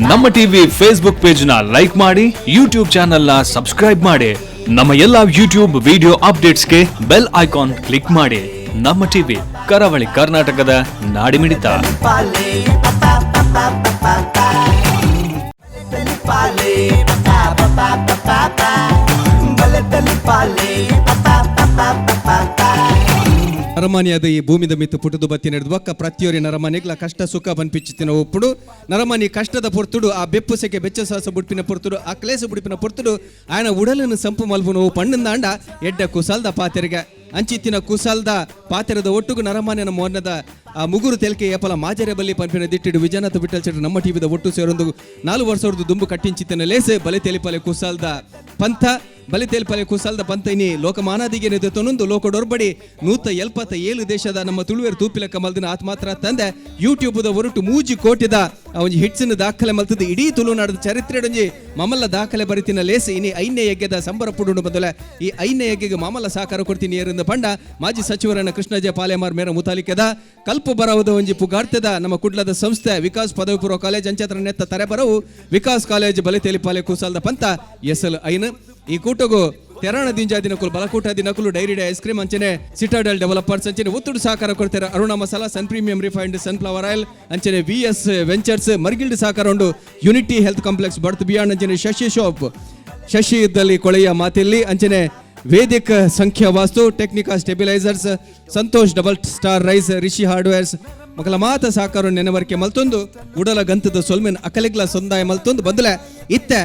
ನಮ್ಮ TV Facebook page ನ like ಮಾಡಿ, ಯೂಟ್ಯೂಬ್ ಚಾನೆಲ್ ನ ಸಬ್ಸ್ಕ್ರೈಬ್ ಮಾಡಿ. ನಮ್ಮ ಎಲ್ಲಾ ಯೂಟ್ಯೂಬ್ ವಿಡಿಯೋ ಅಪ್ಡೇಟ್ಸ್ಗೆ ಬೆಲ್ ಐಕಾನ್ ಕ್ಲಿಕ್ ಮಾಡಿ. ನಮ್ಮ ಟಿವಿ, ಕರಾವಳಿ ಕರ್ನಾಟಕದ ನಾಡಿಮಿಡಿತ. ನರಮಾನಿಯಾದ ಈ ಭೂಮಿದ ಮಿತ್ತು ಪುಟದು ಬತ್ತಿ ನಡೆದು ಬಕ್ಕ ಪ್ರತಿಯೊರಿ ನರಮಾನಿಗ್ಲ ಕಷ್ಟ ಸುಖ ಬನ್ಪಿಚ್ಚುತ್ತಿನ ಒಪ್ಪುಡು. ನರಮಾನಿ ಕಷ್ಟದ ಪೊರ್ತುಡು, ಆ ಬೆಪ್ಪು ಸೆಕೆ ಬೆಚ್ಚ ಸಾಸ ಬುಡ್ಪಿನ ಪೊರ್ತುಡು, ಆ ಕ್ಲೇಸ ಬುಡಿಪಿನ ಪೊರ್ತುಡು ಆಯನ ಉಡಲನ್ನು ಸಂಪು ಮಲ್ಪುನವು ಪಣ್ಣಂದಾಂಡ ಎಡ್ಡ ಕುಸಾಲ್ದ ಪಾತೆರಿಗೆ. ಅಂಚಿತ್ತಿನ ಕುಸಾಲ್ದ ಪಾತೆರದ ಒಟ್ಟುಗು ನರಮಾನ್ಯನ ಮೋರ್ನದ ಆ ಮುಗುರು ತೆಲ್ಕೆ ಏಪಲ ಮಾಜರೆ ಬಲ್ಲಿ ಪನ್ಪಿನ ದಿಟ್ಟಿಡು ವಿಜಯನಾಥ ವಿಠಲ್ ಶೆಟ್ರು ನಮ್ಮ ಟಿವಿದ ಒಟ್ಟು ಸೇರೊಂದು 4 ವರ್ಷದ ದುಂಬು ಕಟ್ಟಿಂಚಿತ್ತಿನ ಲೇಸೆ ಬಲೆ ತೆಲಿಪಲೆ ಕುಸಾಲ್ದ ಪಂಥ. ಬಲಿ ತೇಲ್ಪಲೆ ಕುಸಲ್ದ ಪಂತ ಇನಿ ಲೋಕಮಾನಾದಿಗೆ ತೊನೊಂದು ಲೋಕಡೊರ್ಬಡಿ 177 ದೇಶದ ನಮ್ಮ ತುಳುವೆರ್ ತೂಪಿಲಕ್ಕ ಮಲ್ದಿನ ಆತ್ ಮಾತ್ರ ತಂದೆ, ಯೂಟ್ಯೂಬ್ದ ಒರಟು 3 ಕೋಟಿದ ಆ ಒಂಜಿ ಹಿಟ್ಸಿನ ದಾಖಲೆ ಮಲ್ತದ್ದು. ಇಡೀ ತುಳುನಾಡದ ಚರಿತ್ರೆಡೊಂಜಿ ಮಮಲ್ಲ ದಾಖಲೆ ಬರಿತಿನ ಲೇಸ್ ಇನಿ ಐನೇ ಯಜ್ಞದ ಸಂಬರ ಪುಡುಂಡು ಬದಲ. ಈ ಐನೇ ಯಜ್ಞಗೆ ಮಾಮಲ್ಲ ಸಹಕಾರ ಕೊಡ್ತೀನಿ ಏರಿಂದ ಪಂಡ ಮಾಜಿ ಸಚಿವರನ್ನ ಕೃಷ್ಣಜ ಪಾಲೇಮಾರ್ ಮೇರ ಮುತಾಲಿಕೆದ ಕಲ್ಪ ಬರವದ ಒಂಜಿ ಪುಗಾರ್ತೆದ ನಮ್ಮ ಕುಡ್ಲದ ಸಂಸ್ಥೆ ವಿಕಾಸ್ ಪದವಿ ಪೂರ್ವ ಕಾಲೇಜ್ ಅಂಚತ್ರ ನೆತ್ತ ತರೆ ಬರವು ವಿಕಾಸ್ ಕಾಲೇಜ್ ಬಲೆ ತೇಲಿಪಾಲೆ ಕುಸಾಲ್ದ ಪಂತ ಎಸಲ್ ಐನ್. ಈ ಕೂಟಗು ತೆರಾಣ ದಿಂಜಾ ದಿನಕುಲು, ಬಲಕೂಟ ದಿನಕುಲು, ಡೈರಿ ಡೇ ಐಸ್ ಕ್ರೀಮ್ ಅಂಚನೆ ಸಿಟಾಡೆಲ್ ಡೆವಲಪರ್ಸ್ ಅಂಚನೆ ಒತ್ತುಡು ಸಹಕಾರ ಕೊಡ್ತಾರೆ ಅರುಣ ಮಸಾಲಾ, ಸನ್ ಪ್ರೀಮಿಯಂ ರಿಫೈನ್ಡ್ ಸನ್ಫ್ಲವರ್ ಆಯಿಲ್ ಅಂಚನೆ ವಿ ಎಸ್ ವೆಂಚರ್ಸ್, ಮರ್ಗಿಲ್ಡ್ ಸಹಕಾರ ಉಂಡು ಯುನಿಟಿ ಹೆಲ್ತ್ ಕಾಂಪ್ಲೆಕ್ಸ್ ಬರ್ತ್ ಬಿಯಾಂಡ್ ಅಂಚನೆ ಶಶಿ ಶಾಪ್, ಶಶಿ ಇದ್ದಲ್ಲಿ ಕೊಳೆಯ ಮಾತಿಲ್ಲಿ ಅಂಚನೆ Vedic Sankhya Vastu, Technica stabilisers, Santosh double star rice, Rishi hardwares ಮಕ್ಕಳ ಮಾತ ಸಾಕಾರ ನೆನವರಿಕೆ ಮಲ್ತೊಂದು ಉಡಲ ಗಂತದ ಸೊಲ್ಮೆನ್ ಅಕಲಿಗ್ಲ ಸೊಂದಾಯ ಮಲ್ತೊಂದು ಬಂದಲೆ. ಇತ್ತೆ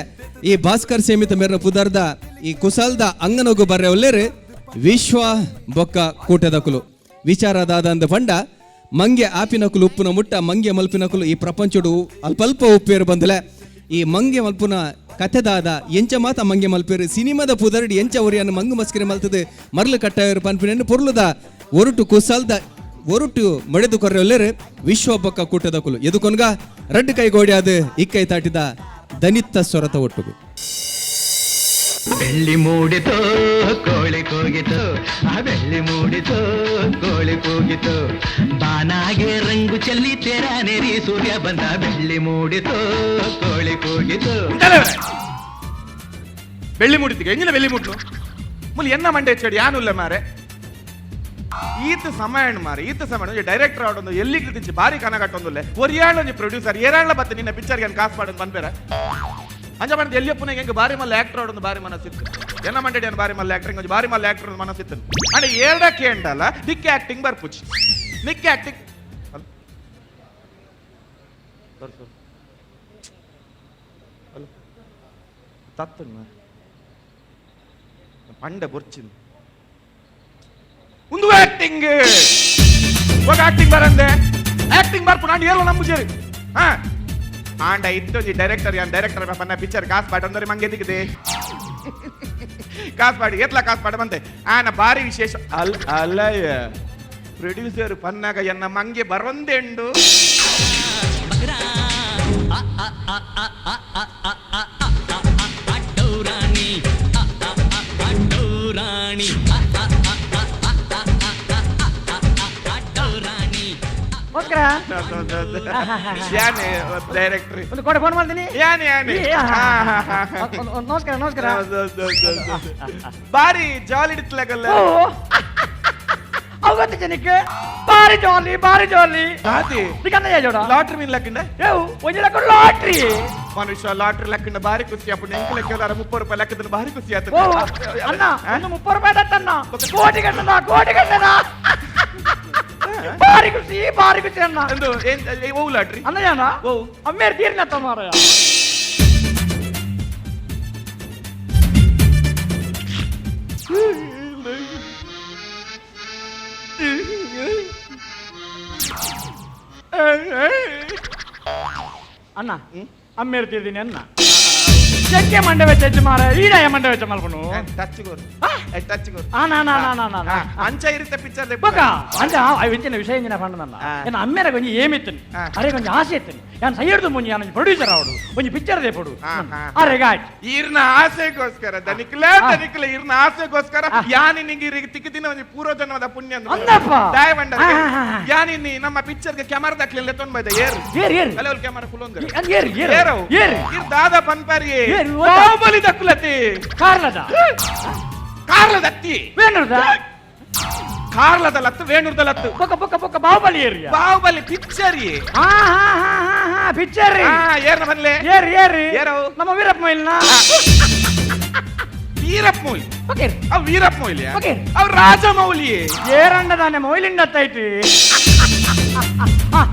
ಈ ಭಾಸ್ಕರ್ ಸೇಮಿತ ಮೇರ್ನ ಪುದರ್ದ ಈ ಕುಸಲ್ದ ಅಂಗನಗು ಬರ್ರೆ ಒಲ್ಲೇರು ವಿಶ್ವ ಬೊಕ್ಕ ಕೂಟದಕುಲು. ವಿಚಾರದಾದಂದ ಪಂಡ, ಮಂಗೆ ಆಪಿನಕುಲು ಉಪ್ಪುನ ಮುಟ್ಟ ಮಂಗೆ ಮಲ್ಪಿನಕುಲು ಈ ಪ್ರಪಂಚಡು ಅಲ್ಪ ಉಪ್ಪೇರು ಬಂದಲೆ. ಈ ಮಂಗೆ ಮಲ್ಪುನ ಕತೆದಾದ, ಎಂಚ ಮಾತ ಮಂಗೆ ಮಲ್ಪೇರು, ಸಿನಿಮಾದ ಪುದರ್ಡಿ ಎಂಚ ಒರಿಯನ್ನು ಮಂಗು ಮಸ್ಕಿರೆ ಮಲ್ತದೆ ಮರ್ಲು ಕಟ್ಟಾಯರು ಪನ್ಪಿನ ಪೊರ್ಲುದ ಒರುಟು ಕುಸಲ್ದ ಒರುಟು ಮಡೆದು ಕೊರ್ರೆ ಒಲ್ಲೇರು ವಿಶ್ವ ಬೊಕ್ಕ ಕೂಟದಕುಲು. ಎದುಕೊನ್ಗ ರಡ್ಡು ಕೈ ಗೋಡಿ ಅದು ಇಕ್ಕೈ ತಾಟಿದ ದನಿತ್ತ ಸೊರತ ಒಟ್ಟುಗು. ಬೆಳ್ಳಿ ಮೂಡಿತೋ ಕೋಳಿ ಕೂಗಿತು, ಆ ಬೆಳ್ಳಿ ಮೂಡಿತೋ ಕೋಳಿ ಕೂಗಿತು, ಬಾನಾಗೆ ರಂಗು ಚೆಲ್ಲಿ ತೆರಾನೆರಿ ಸೂರ್ಯ ಬಂದ. ಬೆಳ್ಳಿ ಮೂಡಿತೋ ಕೋಳಿ ಕೂಗಿತು. ಬೆಳ್ಳಿ ಮೂಡಿತಿಗೆ ಎಂಜಿನ ಬೆಳ್ಳಿ ಮುಟ್ಲು ಮುಲ್ ಎನ್ನ ಮಂಡೆ ಚೆಡಿ ಯಾನುಲ್ಲ ಮಾರೆ. ಈತ ಸಮಯ ಮಾರೆ, ಈತ ಸಮಯ ಡೈರೆಕ್ಟರ್ ಆಡೊಂದು ಎಲ್ಲಿ ತಿಂಚಿ ಬಾರಿ ಕನಗಟ್ಟೊಂದುಲ್ಲೆ. ಒರಿಯಾಳ ಒಂಜಿ ಪ್ರೊಡ್ಯೂಸರ್ ಏರಾಳ ಬತ್ತೆ ನಿನ್ನ ಪಿಕ್ಚರ್ಗೆ ಕಾಸು ಪಾಡೊಂದು ಬಂದ್ಬೇರ. ಅಂಜ ಬಂದು ಎಲ್ಲಿಯಪ್ಪನ ಹೆಂಗೆ ಬಾರಿ ಮಲ್ಲ ಆಕ್ಟರ್ ಆಡೊಂದು ಬಾರಿ ಮನಸ್ಸಿತ್ತು. ಎನ್ನ ಮಂಡೆ ಬಾರಿ ಮಲ್ಲ ಆಕ್ಟರ್, ಒಂಜಿ ಬಾರಿ ಮಲ್ಲ ಆಕ್ಟರ್ ಮನಸ್ಸಿತ್ತು. ಅಂಡ ಏರ್ಡ ಕೇಂಡಲ್ಲ ನಿಕ್ಕೆ ಆಕ್ಟಿಂಗ್ ಬರ್ಪುಚಿ, ನಿಕ್ಕೆ ಆಕ್ಟಿಂಗ್. ಸರಿ ಸರಿ ಅಲ್ಲ ತತ್ತನ್ ಪಂಡೆ ಬೊರ್ಚಿನ್ ಒಂದು ಆಕ್ಟಿಂಗ್ ఒక ಆಕ್ಟಿಂಗ್ ಬರಂದೆ ಆಕ್ಟಿಂಗ್ ಬರ್ಪು ನಾನು ಏರೋ ನಂಬುಜೇರಿ. ಹಾ ಆಂಡ ಇತ್ತೊಂಜಿ ಡೈರೆಕ್ಟರ್, ಯಾನ್ ಡೈರೆಕ್ಟರ್ ಪನ್ನ ಪಿಕ್ಚರ್ ಕಾಸು ಪಾಡ ಅಂದ್ರೆ ಮಂಗೆ ದಿಕ್ಕದೆ ಕಾಸು ಪಾಡಿ ಎತ್ಲ ಕಾಸು ಪಾಡ ಬಂತೆ ಆನ ಬಾರಿ ವಿಶೇಷ ಅಲ್ ಅಲ್ಲಯ್ಯ. ಪ್ರೊಡ್ಯೂಸರ್ ಪನ್ನಾಗ ಎನ್ನ ಮಂಗೆ ಬರೊಂದೆಂಡು. ಆ ಆ ಆ ಆ ಆ ಆ ಆ ಆ ಆ ಅಡ್ಡೌರಾಣಿ ಆ ಆ ಆ ಅಡ್ಡೌರಾಣಿ ಆ ಆ ಆ ಆ ಆ ಆ ಆ ಅಡ್ಡೌರಾಣಿ. ನಮಸ್ಕಾರ. ಯಾನೆ ಡೈರೆಕ್ಟರ್. ಒಂದು ಕೊಡೆ ಫೋನ್ ಮಾಡ್ತೀನಿ. ಯಾನೆ ಯಾನೆ. ಏ, ನಮಸ್ಕಾರ, ನಮಸ್ಕಾರ. ಬಾರಿ ಜಾಲಿ ಇಡ್ತಲಗಲ್ಲ. ಓ, ಅವು ಗೊತ್ತು ಜನಕ್ಕೆ ಬಾರಿ ಜಾಲಿ, ಬಾರಿ ಜಾಲಿ. ದಾತಿ? ನಿಕಂದ ಜೋಡ. ಲಾಟ್ರಿ ಮೀನ್ ಲಕ್ಕಿಂಡ. ಏವು ಒಂಜಿ ಲಕ್ಕ ಲಾಟ್ರಿ. ಮನುಷ್ಯ ಲಾಟ್ರಿ ಲಕ್ಕಿಂಡ ಬಾರಿ ಖುಷಿ ಅಪ್ಪು. ಎಂಕ್ ಲೆಕ್ಕದಾರ 30 ರೂಪಾಯಿ ಲೆಕ್ಕದ ಬಾರಿ ಖುಷಿ ಆಯ್ತು. ಓ ಅಣ್ಣ, ಒಂದು 30 ರೂಪಾಯಿ ತಟ್ಟಣ್ಣ. ಕೋಟಿ ಗಟ್ಟದ, ಕೋಟಿ ಗಟ್ಟದ. ಬಾರಿ ಖುಷಿ, ಬಾರಿ ಖುಷಿ ಅಣ್ಣ. ಎಂದು ಏನ್ ಓ ಲಾಟ್ರಿ? ಅಣ್ಣ ಜನ. ಓ. ಅಮ್ಮೇರು ತೀರ್ನತ್ತ ಮಾರಾಯ. ಅಣ್ಣ, ಅಮ್ಮೇರು ತೀರ್ದಿನಿ ಅಣ್ಣ. ಚೆಕ್ಕೆ ಮಂಡೆ ವೆಚ್ಚ ಮಾರ ಈಡಾಯ ಮಂಡೆ ವೆಚ್ಚ ಮಲ್ಪನು. Touch Goru, touch Goru. ಆ ನಾ ನಾ ನಾ ನಾ ನಾ. ಅಂಚ ಇರುತ್ತೆ ಪಿಕ್ಚರ್. ಬೊಕ ಅಂಚ ಅವು ಇಂಚಿನ ವಿಷಯ ಇಂಚಿನ ಪಂಡನಲ್ಲ. ಎನ್ನ ಅಮ್ಮೆರ ಒಂಜಿ ಏಮಿತ್ತನು, ಅರೆ ಒಂಜಿ ಆಸೆ ಇತ್ತನು, ಯಾನ್ ಸೈಯಡ್ದು ಮುಂಜಿ ಯಾನ್ ಪ್ರೊಡ್ಯೂಸರ್ ಆವಡು, ಒಂಜಿ ಪಿಕ್ಚರ್ ದೇಪೊಡು. ಅರೆ ಗಾಯ್ ಈರ್ನ ಆಸೆಗೋಸ್ಕರ ದನಿಕ್ಲೆ, ದನಿಕ್ಲೆ ಈರ್ನ ಆಸೆಗೋಸ್ಕರ ಯಾನಿ ನಿಂಗೆ ಇರಿಗೆ ತಿಕ್ಕಿದಿನ ಒಂಜಿ ಪೂರ್ವ ಜನ್ಮದ ಪುಣ್ಯ ಅಂದಪ್ಪ. ದಯವಂಡ. ಆ, ಆ, ಆ. ಯಾನಿನ್ನಿ ನಮ್ಮ ಪಿಕ್ಚರ್ಗೆ ಕ್ಯಾಮರಾ ದಾಕ್ಲೆ ತೊಂಡ್ ಬೈದ ಏರು. ಏರ್ ಏರ್. ಅಲ್ಲ, ಅವ್ರು ಕ್ಯಾಮರಾ ಕುಲೊಂದು. ಅಂದ್ ಏರ್ ಏರ್. ಏರವು. ಏರ್. ಇರ್ ದಾದ ಪನ್ಪರಿ. ಏರು, ಓದ. ಬಾಹುಬಲಿ ದಕ್ಕುಲತಿ. ಕಾರ್ಲದ. ಕಾರ್ಲದ ಅತ್ತಿ. ವೇಣುರ್ದ. ಕಾರ್ಲದ ಲತ್ತು, ವೇಣುರ್ದ ಲತ್ತು. ಬೊಕ ಬೊಕ ಬೊಕ ಬಾಹುಬಲಿ ಏರಿಯಾ. ಬಾಹುಬಲಿ ಪಿಕ್ಚರ್. ಹಾ ಹಾ ಹಾ ಹಾ ಹಾ, ಪಿಕ್ಚರ್. ಏರ್ನ ಬನ್ಲೆ. ಏರ್ ಏರ್. ಏರವು. ನಮ್ಮ ವೀರಪ್ಪ ಮೊಯ್ಲಿನ. ವೀರಪ್ಪ ಮೊಯ್ಲಿ. ಓಕೆ. ಅವ್ ವೀರಪ್ಪ ಮೊಯ್ಲಿ. ಓಕೆ. ಅವ್ ರಾಜಮೌಳಿ. ಏರಂಡ ದಾನೆ ಮೊಯ್ಲಿಂಡ ತೈತಿ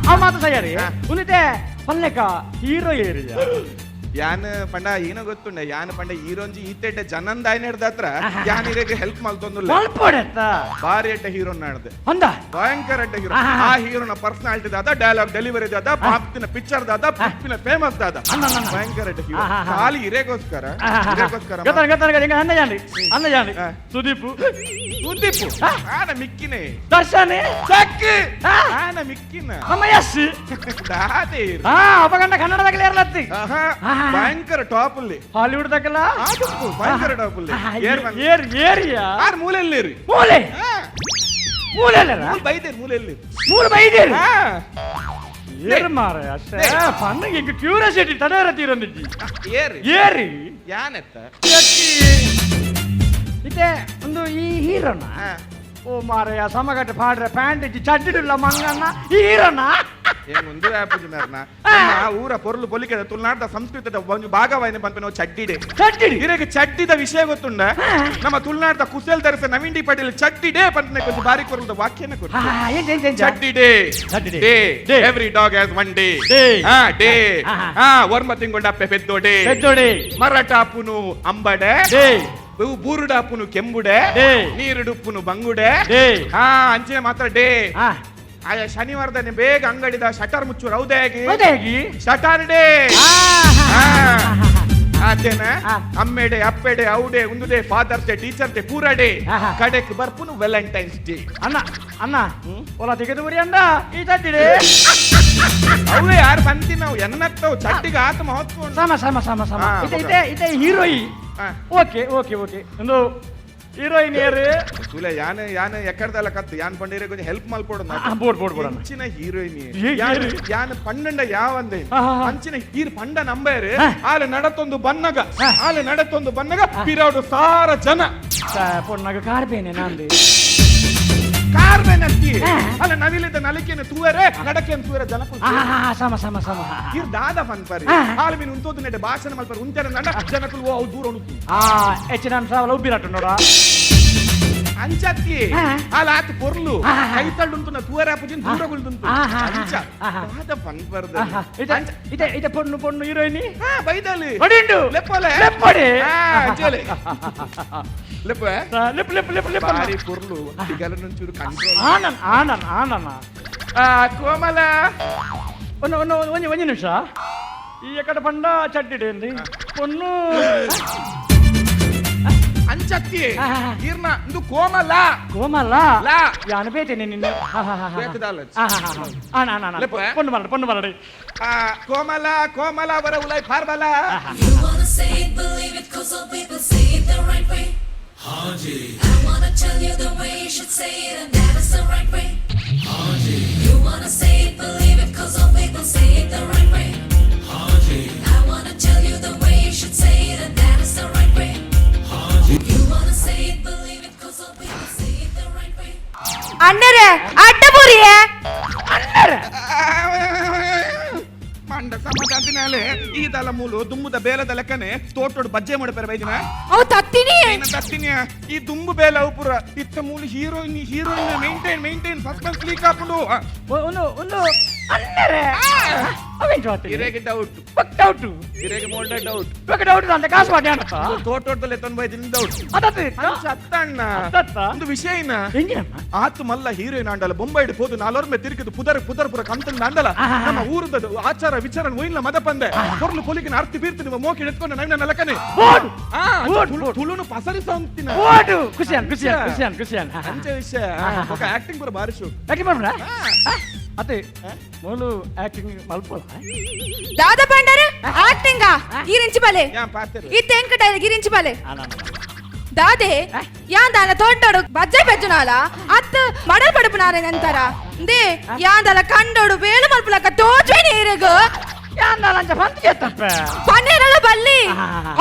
ಆ ಮಾತು ಸಯ್ಯಾರಿ. ಉನಿತೆ ಪಲ್ಲೆಕ ಹೀರೋ ಏರಿಯಾ. ಯಾನ್ ಪಂಡ ಏನೋ ಗೊತ್ತುಂಡ, ಯಾನ್ ಪಂಡ ಹೀರೋಂಜಿ ಈತೆಡ್ಡೆ ಜನಂದ ಹಿಡ್ದ ಹತ್ರ ಯಾನ್ ಇರೆಗ್ ಹೆಲ್ಪ್ ಮಲ್ತೊಂದುಲ್ಲ. ಮಲ್ಪೊಡೆತ್ತ. ಬಾರಿ ಎಡ್ಡೆ ಹೀರೋ ನಾಡ್ದೆ. ಅಂದ. ಭಯಂಕರ ಎಡ್ಡೆ ಹೀರೋ. ಆ ಹೀರೋನ ಪರ್ಸನಾಲಿಟಿ ದಾದ, ಡೈಲಾಗ್ ಡೆಲಿವರಿ ದಾದ, ಪಾಪ್ತಿನ ಪಿಕ್ಚರ್ ದಾದ, ಪಿಪ್ಪಿನ ಫೇಮಸ್ ದಾದ. ಅಣ್ಣ, ಅಣ್ಣ, ಅಣ್ಣ. ಭಯಂಕರ ಎಡ್ಡೆ ಹೀರೋ. ಆ, ಆ, ಆ. ಖಾಲಿ ಇರೆಗೋಸ್ಕರ ಇರೆಗೋಸ್ಕರ. ಗೊತ್ತಾನ ಗೊತ್ತಾನ ಹಿಂಗ ಅನ್ನ ಜಾನ್ರಿ ಅನ್ನ ಜಾನ್ರಿ. ಸುದೀಪ್. ಸುದೀಪ್ ಆನ ಮಿಕ್ಕಿನೇ. ದರ್ಶನ್. ಚಕ್. ಆನ ಮಿಕ್ಕಿನ. ನಮ್ಮ ಯಶ್. ದಾದೆ. ಹಾ, ಅಪಗಂಡ ಕನ್ನಡದಾಗಲೇ ಇರ್ಲತ್ತಿ. ಭಯಂಕರ ಟಾಪ್ ಅಲ್ಲಿ. ಹಾಲಿವುಡ್ ದಾಗಲ. ಆದುಪ್ಪು ಭಯಂಕರ ಟಾಪ್ ಅಲ್ಲಿ. ಏರ್ ಬಂದ್ ಏರ್ ಏರಿಯಾ. ಆರ್ ಮೂಲೆಯಲ್ಲಿ ಮೂಲೆ. ಮೂಲೆ ಅಲ್ಲರ. ಮೂಲೆ ಬೈದೇರ್, ಮೂಲೆಯಲ್ಲಿ. ಮೂಲೆ ಬೈದೇರು. ಏರು ಮಾರ ಅಷ್ಟೇ ಪಣ್ಣಗೆ ಹಿಂಗ ಕ್ಯೂರಿಯಾಸಿಟಿ ತಡೆಯರ ತೀರೊಂದಿಜ್ಜಿ. ಏರಿ. ಏರಿ. ಯಾನೆತ್ತ. ಇತ್ತೆ ಒಂದು ಈ ಹೀರೋನ. ಓ ಮಾರಯ್ಯ, ಸಮಗಟ್ಟ ಪಾಡ್ರೆ ಪ್ಯಾಂಟ್ ಇಜ್ಜಿ ಚಡ್ಡಿಡುಲ್ಲ ಮಂಗಣ್ಣ ಈ ಹೀರೋನ. ಏನ್ ಒಂದು ಆಪುಜಿ ಮೇರ್ನ ನಮ್ಮ ಊರ ಪೊರ್ಲು ಪೊಲಿಕೆದ ತುಳುನಾಡ ಸಂಸ್ಕೃತದ ಒಂದು ಭಾಗವಾಯಿನ ಪನ್ಪಿನ ಚಡ್ಡಿಡೆ. ಚಡ್ಡಿಡಿ. ಇರೆಗ್ ಚಡ್ಡಿದ ವಿಷಯ ಗೊತ್ತುಂಡ? ನಮ್ಮ ತುಳುನಾಡದ ಕುಸೇಲ್ ಧರಿಸ ನವೀನ್ ಡಿ ಪಾಟೀಲ್ ಚಡ್ಡಿಡೆ ಪನ್ಪಿನ కొంచెం ಬಾರಿ ಕೊರಲ್ದ ವಾಕ್ಯನ ಕೊಟ್ಟು. ಏನ್ ಏನ್ ಏನ್? ಚಡ್ಡಿಡೆ. ಚಡ್ಡಿಡೆ. Day. Day. Every dog has one day. Day. ಹಾ, ಡೇ. ಹಾ. ಹಾ, ವರ್ಮ ತಿಂಗೊಂಡಪ್ಪೆ ಪೆದ್ದೋಡೆ. ಪೆದ್ದೋಡೆ. ಮರಟಾಪುನು ಅಂಬಡೆ. ಡೇ. ಬೂರುಡಾಪುನು ಕೆಂಬುಡೆ. ಡೇ. ನೀರುಡುಪ್ಪುನು ಬಂಗುಡೆ. ಡೇ. ಹಾ, ಅಂಚಿನ ಮಾತ್ರ ಡೇ. ಆಯಾ ಶನಿವಾರದನೆ ಬೇಗ ಅಂಗಡಿದ ಶಟರ್ ಮುಚ್ಚು ರೌದಾಗಿ. ಹೌದಾಗಿ. ಶಟರ್ ಡೇ ಆತೇನ. ಅಮ್ಮೆಡೆ ಅಪ್ಪೆಡೆ ಔಡೆ ಉಂದುಡೆ fathers day, teacher day, ಪೂರ ಡೇ. ಕಡೆಕ್ ಬರ್ಪುನು ವೆಲೆಂಟೈನ್ಸ್ ಡೇ. ಅಣ್ಣ ಅಣ್ಣ, ಒಲ ತೆಗೆದು ಬರಿ ಅಂಡ ಈ ಚಡ್ಡಿಡೆ. ಅವೇ ಯಾರು ಬಂತಿ ನಾವು ಎನ್ನತ್ತವು ಚಟ್ಟಿಗೆ ಆತ ಮಹತ್ವ ಉಂಟು. ಸಮ ಸಮ ಸಮ ಸಮ. ಇತ್ತೆ ಇತ್ತೆ ಇತ್ತೆ ಹೀರೋಯಿ. Okay okay okay, ಒಂದು ಹೀರೋಯಿನ್ ಏರು. ತುಲೆ ಯಾನ್ ಯಾನ್ ಎಕ್ಕಡ್ದಲ್ಲ ಕತ್ತು ಯಾನ್ ಪಂಡೀರೆ ಕೊಂಚ ಹೆಲ್ಪ್ ಮಲ್ಪೊಡು. ಬೋಡ್ ಬೋಡ್ ಬೋಡಣ್ಣ. ಅಂಚಿನ ಹೀರೋಯಿನ್. ಏ, ಏರು? ಯಾನ್ ಪಂಡಂಡ ಯಾವಂದೆ. ಆ, ಆ, ಆ. ಅಂಚಿನ ಹೀರ್ ಪಂಡ ನಂಬೇರು. ಆಲೆ ನಡತೊಂದು ಬನ್ನಗ, ಆಲೆ ನಡತೊಂದು ಬನ್ನಗ ಪಿರಾಡು ಸಾರ ಜನ. ಪೊಣ್ಣಗ ಕಾರ್ಬೇನೆ ನಂದು. ಕಾರ್ ಬೇನತ್ತಿ ಅಲ್ಲ, ನವಿಲಿದ್ದ ನಲಿಕೆನ ತೂವರೆ, ನಡಕೆನ್ ತೂವರೆ ಜನ. ಸಮ ಸಮ ಸಮ. ಇರ್ ದಾದ ಪನ್ಪರಿ. ಆಲೆ ಮೀನು ಉಂತೋದು ನೆಡೆ ಭಾಷಣ ಮಲ್ಪರಿ ಉಂತೆರ ನಡ ಜನಕುಲು ಓ ಅವು ದೂರ ಉಂತು. ಆ ಹೆಚ್ಚಿನ ಸಾವಲ ಉಬ್ಬಿರಟ್ಟು ನೋಡ. ಅಂಚತ್ತಿ. ಆಲ ಆತ ಪೊರ್ಲು ಕೈ ತಳ್ಳುಂಟು ತೂವರೆ ಅಪ್ಪಜಿನ ದೂರ ಉಳ್ದುಂಟು. ಅಂಚ ದಾದ ಪನ್ಪರ್ದ. ಇತ್ತೆ ಇತ್ತೆ ಇತ್ತೆ ಪೊಣ್ಣು ಪೊಣ್ಣು ಹೀರೋಯಿನಿ. ಹಾ, ಬೈದಲ್ಲಿ. ಹೊಡಿಂಡು. ಲೆಪ್ಪಲೆ. ಲೆಪ್ಪಡೆ. ಅಂಚಲೆ ಲೆಪ್ಪ. ಲೆಪ್ ಲೆಪ್ ಲೆಪ್ ಲೆಪ್. ಬಾರಿ ಪೊರ್ಲು ತಿಗಲನೊಂಚೂರು ಕಂಟ್ರೋಲ್. ಆನನ್ ಆನನ್ ಆನನ. ಕೋಮಲ. ಒಂದು ಒಂದು ಒಂಜಿ ಒಂಜಿ ನಿಮಿಷ, ಈ ಎಕಡೆ ಪಂಡ ಚಡ್ಡಿಡೆ ಪೊಣ್ಣು. ಅಂಚತ್ತಿ. ಈರ್ನ ಇಂದು ಕೋಮಲ. ಕೋಮಲ. ಲಾ. ಯಾನು ಬೇತೇನೆ ನಿನ್ನ. ಬೇತದಾಲ. ಲೆಪ್ಪು, ಪೊಣ್ಣು ಬರಡಿ ಪೊಣ್ಣು ಬರಡಿ. ಕೋಮಲ ಕೋಮಲ ಬರ ಉಲೈ ಫಾರ್ಬಲ. You wanna say it, believe it, 'cause all people say it the right way. I wanna tell you the way you should say it, and that is the right way. You wanna say it, believe it, 'cause all people say it the right way. I wanna tell you the way you should say it, and that is the right way. You wanna say it, believe it, 'cause all people say it the right way. ಅಣ್ಣರೇ ಅಡ್ಡ ಬೂರಿಯೇ. ಮಂಡ ಸಮಾಧಾನದಿನಾಲೆ ಈ ದಲ ಮೂಲು ದುಂಬುದ ಬೇಲದ ಲೆಕ್ಕನೆ ತೋಟೋಡು ಬಜ್ಜೆ ಮಾಡಪೇರ ಬೈದಿನ. ಅವು ತತ್ತಿನಿ. ಏನ ತತ್ತಿನಿಯ ಈ ದುಂಬು ಬೇಲ ಪುರ ಇತ್ತ ಮೂಲು heroine heroine maintain maintain suspense leak ಆಪುಂಡು. ಒಂದು ಒಂದು ಅಣ್ಣರೇ ಅವ ಇಂಚ ಇರೆಗೆ ಡೌಟ್. ಬೊಕ್ಕ ಡೌಟ್. ಇರೆಗೆ mould doubt. ಬೊಕ್ಕ ಡೌಟ್ ಅಂತ ಕಾಸು ಮಾಡಿ ಅಣ್ಣಪ್ಪ. ತೋಟೋಟದಲ್ಲಿ ಎತ್ತೊಂದು ಬೈದಿನ ಡೌಟ್. ಅದತ್ತು. ಅಂಚ ಅತ್ತಣ್ಣ. ಅತ್ತತ್ತ. ಒಂದು ವಿಷಯ ಇನ್ನ. ಎಂಜಿನಮ್ಮ? ಆತು ಮಲ್ಲ ಹೀರೋಯಿನ್ ಆಂಡಲ ಬೊಂಬೈಡ್ ಪೋದು ನಾಲೊರ್ಮೆ ತಿರುಗಿದು ಪುದರ್ ಪುದರ್ ಪುರ ಕಂತಂದ ಅಂಡಲ ನಮ್ಮ ಊರದ ಆಚಾರ ವಿಚಾರ ಒಯ್ಲ ಮದಪಂದೆ ಕೊರ್ಲು ಕೊಲಿಗಿನ ಅರ್ತಿ ಬೀರ್ತಿ ನಿಮ್ಮ ಮೋಕಿ ಎತ್ಕೊಂಡು ನವಿನ ನಲಕನೆ. ಓಡು. ಆ, ಓಡು, ತುಳು- ಓಡು. ತುಳುನು ಪಸರಿಸ ಅಂತಿನ. ಓಡು, ಖುಷಿಯಾನ್ ಖುಷಿಯಾನ್ ಖುಷಿಯಾನ್ ಖುಷಿಯಾನ್. ಅಂಚೆ ವಿಷಯ ఒక ಆಕ್ಟಿಂಗ್ ಪೂರ ಬಾರಿ ಶೋಕ್. ಯಾಕೆ ಮಾಡ್ಬೇಡ ಅತ್ತೆ ಮೂಲು ಆಕ್ಟಿಂಗ್ ಮಲ್ಪೋಲ. ದಾದ ಪಂಡರ ಆಕ್ಟಿಂಗ್ ಈರಿಂಚಿ ಬಲೆ. ಯಾ ಪಾತೆರು. ಈ ತೆಂಕ ಡೈಲಾಗ್ ಈರಿಂಚಿ ಬಲೆ. ಅಲ್ಲ. ದಾದೆ ಯಾಂದಾಲ ತೋಟೋಡು ಬಜ್ಜೆ ಬೆಜ್ಜುನಾಲ ಅತ್ ಮಡಲ್ ಪಡುಪುನಾರೆ ನಂತರ they ಯಾಂದಾಲ ಕಂಡೋಡು ಬೇಲು ಮಲ್ಪುಲಕ ತೋಜ್ವೆ ನೀರುಗು. ಯಾಂದಾಲ ಅಂಚ ಪಂತ್ చేತ್ತಪ್ಪ. ಪನ್ನೇರಳ ಬಲ್ಲಿ